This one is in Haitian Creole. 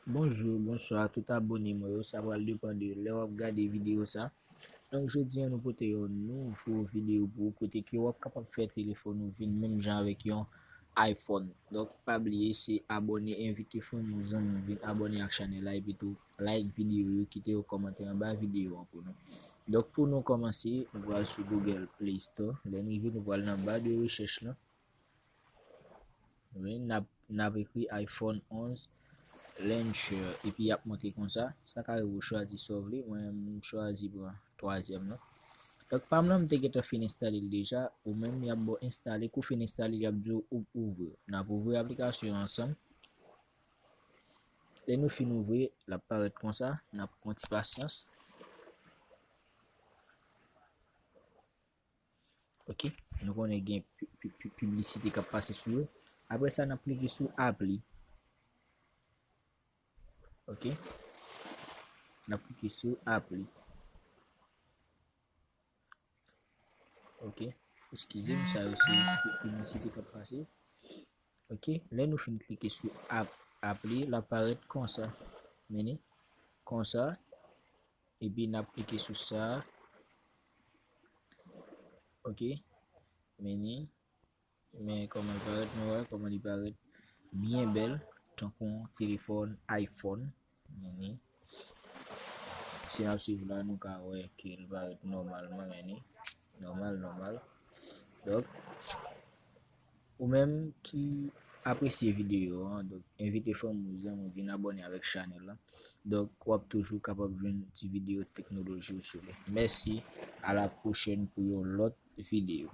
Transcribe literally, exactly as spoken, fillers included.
Bonjou, bonswa tout abone mwen yo, sa pral depann de lè w ap gade videyo sa. Donk jodi a nou pote yon nouvo videyo pou ou kote ke w ap kapab fè telefòn ou vin menm jan avèk yon iPhone. Donk pa bliye se abone, envite fanmi w, zanmi w vin abone ak chanèl la epi tou like videyo yo, kite yon kòmantè anba videyo an pou nou. Donk pou nou kòmanse, nou pral sou Google Play Store. Lè n rive nou pral nan ba de rechèch lan. Wi, n ap n ap ekri iPhone onz Launcher epi y ap montre konsa. Sa ka rive w chwazi sa w vle, mwen m chwazi pran twazyèm lan. Donk pa m lan m te gentan fin enstale l deja, ou menm y ap ba w enstale, kou fin enstale l y ap di w ou ouvri. N ap ouvri aplikasyon an ansanm. Lè nou fin ouvri, l ap parèt konsa, n ap pran ti pasyans. Ok, nou konnen gen piblisite k ap pase sou yo. Apre sa, n ap klike sou apli. Ok, n ap klike sou apli. Ok, eskize m, sa yo se piblisite k ap pase. Ok, lè nou fin klike sou apli, l ap parèt konsa. Mennen, konsa. Epi n ap klike sou sa. Ok. Mennen, men kòman l parèt, nou wè kòman li parèt byen bèl, tankou yon telefòn iPhone. Mennen, si n ap swiv la, nou ka wè ke l parèt nòmalman, mennen, nòmal, nòmal. Donk, ou menm ki apresye videyo an, donk envite fanmi w, zanmi w vin abone avèk chanèl la. Donk w ap toujou kapab jwenn ti videyo teknoloji ou sou li. Mèsi, a la pwochèn pou yon lòt videyo.